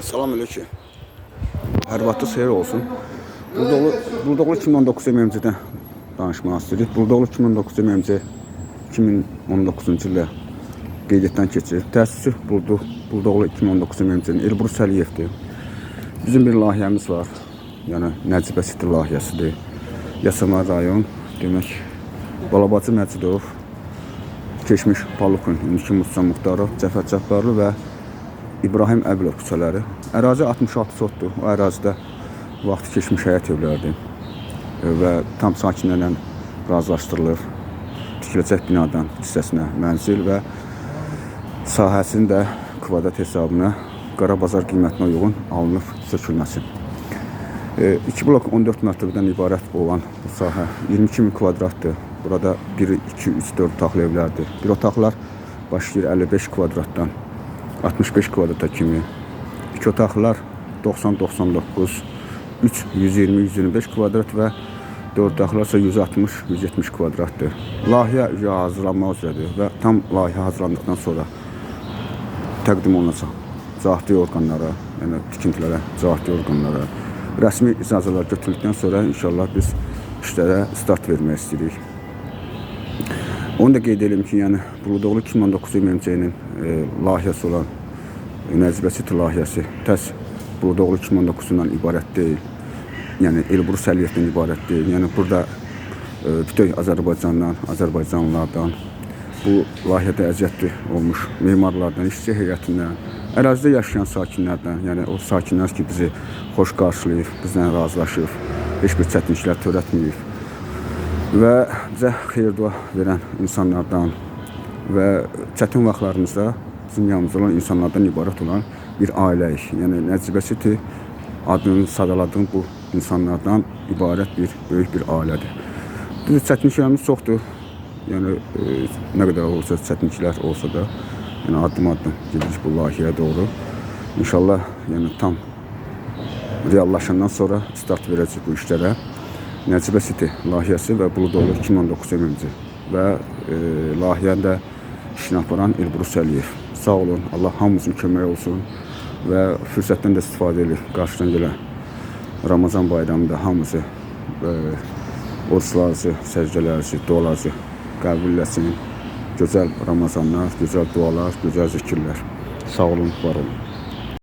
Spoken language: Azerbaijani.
Salam aleyküm. Hər vaxtınız xeyir olsun. Buldoğlu 2019 MMC-dən danışmaq istəyirik. Buldoğlu 2019 MMC 2019-cu ildə qeydiyyatdan keçir. Təsisçi Buldoğlu 2019 MMC-nin Elbrus Əliyevdir. Bizim bir layihəmiz var. Yəni Nəcibə City layihəsidir. Yasamal rayon, demək Balabacı Məcidov, keçmiş Palukun, indiki Musa Muxtarov, Cəfər Cabbarlı və İbrahim Əbilov küçələri. Ərazi 66 sotdur. O ərazidə vaxtı keçmiş həyət evləridir. Və tam sakinlərlə razılaşdırılır. Tikiləcək binadan hissəsinə mənzil və sahəsinin də kvadrat hesabına qara bazar qiymətinə uyğun alınıb sökülməsi. 2 blok 14 mərtəbədən ibarət olan bu sahə 22 min kvadratdır. Burada 1, 2, 3, 4 otaqlı evlərdir. Bir otaqlar başlayır 55 kvadratdan 65 kvadrata kimi. İki otaqlar 90-99, 3 120 125 kvadrat və 4 otaqlar isə 160 170 kvadratdır. Layihə üzrə hazırlanmaq üzrədir və tam layihə hazırlandıqdan sonra təqdim olunacaq cavabdeh orqanlara, yəni tikintilərə, cavabdeh orqanlara rəsmi icazələr götürüldükdən sonra inşallah biz işlərə start vermək istəyirik. Onu da qeyd edim ki, yəni Buludoğlu 2019 MMC-nin layihəsi olan Nəcibə City layihəsi tək Buludoğlu 2019-dan ibarət deyil. Yəni Elbrus Əliyevdən ibarət deyil. Yəni burada bütün Azərbaycandan, Azərbaycanlılardan bu layihədə əziyyətli olmuş memarlardan, işçi heyətindən, ərazidə yaşayan sakinlərdən, yəni o sakinlər ki bizi xoş qarşılayıb, bizlə razılaşıb, heç bir çətinliklər törətməyib və bizə xeyir-dua verən insanlardan və çətin vaxtlarımızda bizim yanımızda olan insanlardan ibarət olan bir ailəyik. Yəni Nəcibə City adını sadaladığım bu insanlardan ibarət bir böyük bir ailədir. Düzdür, çətinliklərimiz çoxdur. Yəni nə qədər olsa çətinliklər olsa da, yəni addım-addım gedirik bu layihəyə doğru. İnşallah yəni tam reallaşandan sonra start verəcək bu işlərə. Nəcibə City layihəsi və Buludoğlu 2019 MMC və layihənin də işini aparan Elbrus Əliyev. Sağ olun, Allah hamımızın köməyi olsun və fürsətdən də istifadə edir. Qarşıdan gələn Ramazan bayramında hamımızı oruçlarınızı, səcdələrinizi, dualarınızı qəbul eləsin. Gözəl Ramazanlar, gözəl dualar, gözəl zikirlər. Sağ olun, var olun.